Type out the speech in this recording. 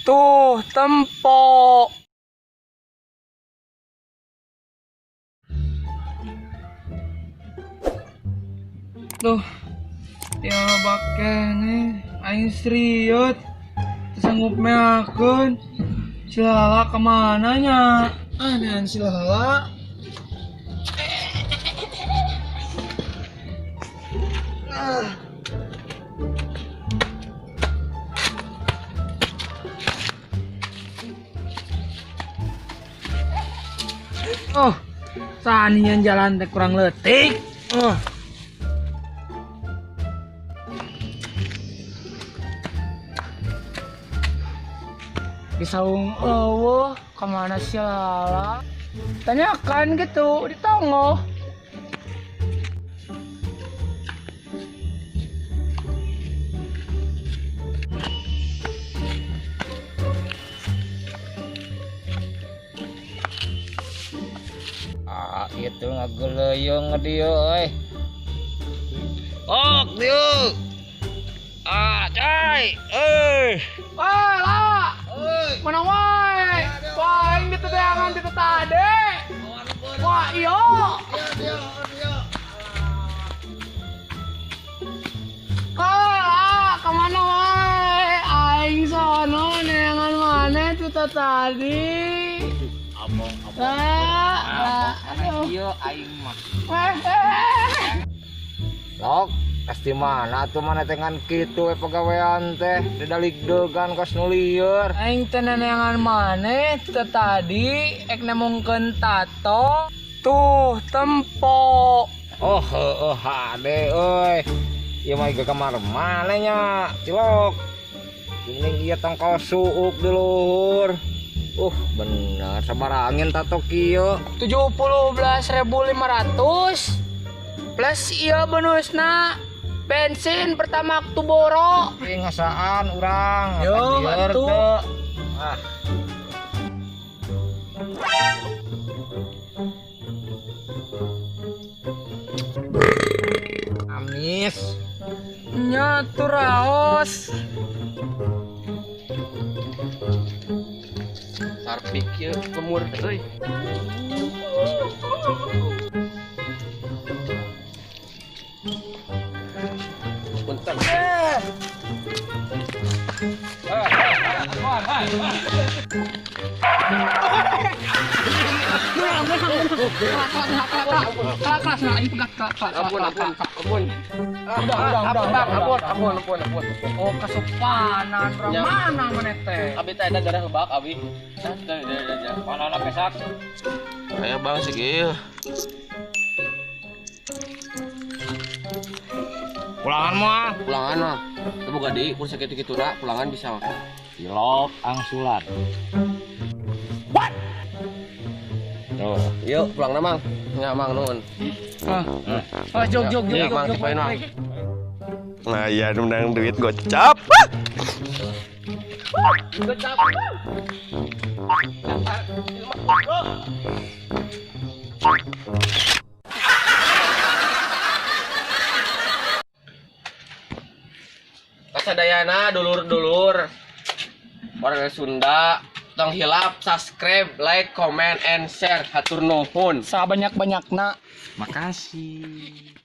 Tuh, tempo. Tuh, ya bakene aing seriut. Sanggup meakeun. Si Lala kemana nya? Anehan si Lala. Oh, sanian jalan teh kurang leutik. Oh. Disaung eueuh kemana si Lala? Tanyakan gitu di tonggoh. Ah, itu ngageleyong dia euy. Ok dieu. Ah, cai. Euy. Wah, La. Mana wae? Wah, aing diteteangan di tade. Wah, iyo. Ah, La, kemana wae? Aing sono neangan mana itu tadi. Abong, abong. La, aduh. Ieu aing mah. Eh. Lok, pasti mana tuh mana tengan kitu we pagawean teh, didalig-degan kos nu lieur. Aing teh neangan maneh teu tadi ek nemongkeun tato. Tuh, tempo. Oh, heueuh hade euy. Ieu mah ke kamar mana nya, cilok. Mending ieu tongkol suuk di luhur. Bener sabar angin tato kieu. 17.500 plus ieu bonusna bensin pertama waktu boro. Ieu ngasaan urang. Yo, atuh. Ah. Amis. Nya tuh raos. Sarpik ieu lemur euy. Punten. Ampun. Udah. Oh, kesopanan mana maneh teh? Abi teh ada darah lebak abi. Dah. Mana pesak? Aya bang segil. Pulangan mah. Pulangan mah. Teu boga deui kur sakitu-kituna pulangan bisa mah. Cilok angsulan. What? Tuh, yuk pulang na mang. Nya mang nuhun. Ah, jog. Mang tipain mang. Nah, iya menang duit gocap. Gocap. Kasadayana dulur-dulur warga Sunda tong hilap subscribe, like, comment, and share. Hatur nuhun. Sabanyak-banyakna. Makasih.